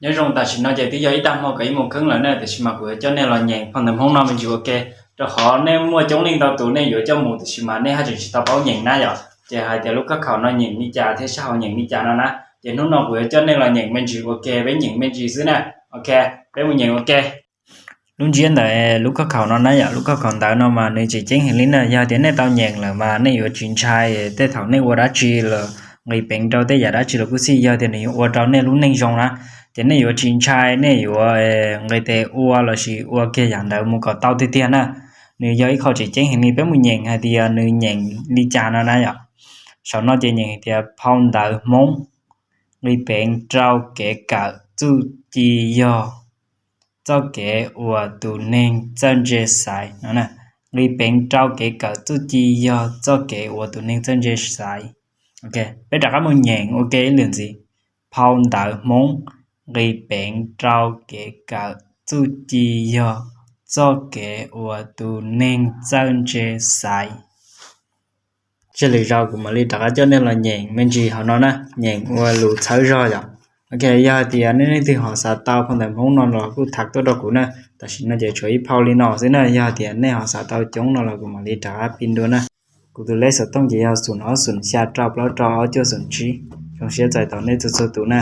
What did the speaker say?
Nyob zoo, tam sim no ces twb yog ib tag hmo kom ib moos kheeb lawm na, tiam sis mas kuv yuav coj nej los nyeem phau ntawv Hmoob no me ntsis ua ke, rau qhov nej muaj coob leej ntau tus nej yuav coj mus tiam sis mas nej haj tseem tsis tau paub nyeem na yom. Ces hais tias lub khob khaum no nyeem li cas thiab sab hauv nyeem li cas no na, ces hnub no kuv yuav coj nej los nyeem me ntsis ua ke, peb nyeem me ntsis xwb na. Ok, peb mus nyeem ua ke. Lub ntsiab ntawm lub khob khaum no na yom, lub khob khaum ntawv no mas nws tseem ceeb heev li na. Yog tias nej tau nyeem lawm mas nej yuav tsis ntshai tej thaum nej ua dab tsi los nqis peev rau tej yam dab tsi los kuj xij, yog tias nws yuav ua rau nej lub neej zoo na, ces nej yuav tsis ntshai, nej yuav nqis tes ua lossis ua kiag yam ntawd mus kom tau tiag tiag na. Nws yog ib qho tseem ceeb heev li, peb mus nyeem hais tias nws nyeem li cas no na yom. Saum no ces nyeem hais tias phau ntawv Hmoob nqis peev rau kev kawm txuj ci yog txoj kev uas tus neeg txawj ntse xaiv no. Nqis peev rau kev kawm txuj ci yog txoj kev uas tus neeg txawj ntse xaiv. Peb rov qab mus nyeem ua ke ib lwm ntxiv. Phau ntawv Hmoob nqis peev rau kev kawm txuj ci yog txoj kev uas tus neeg txawj ntse xaiv. Tseg lwm zaus kuv mam li rov qab coj nej los nyeem me ntsis hauv no na, nyeem ua lus txhawb zog yom. Ok, yog hais tias nej leej twg ho xav tau phau ntawv Hmoob no los kuj tham tuaj rau kuv na. Tam sim no ces tshuav ib phau li no xwb na, yog hais tias nej ho xav tau coob no los kuv mam li rov qab pib dua na. Kuv tus lej xov tooj ces yog xoom ob xoom xya rau plaub rau ob cuaj xoom tsib. Zoo siab txais tos nej txhua txhua tus na.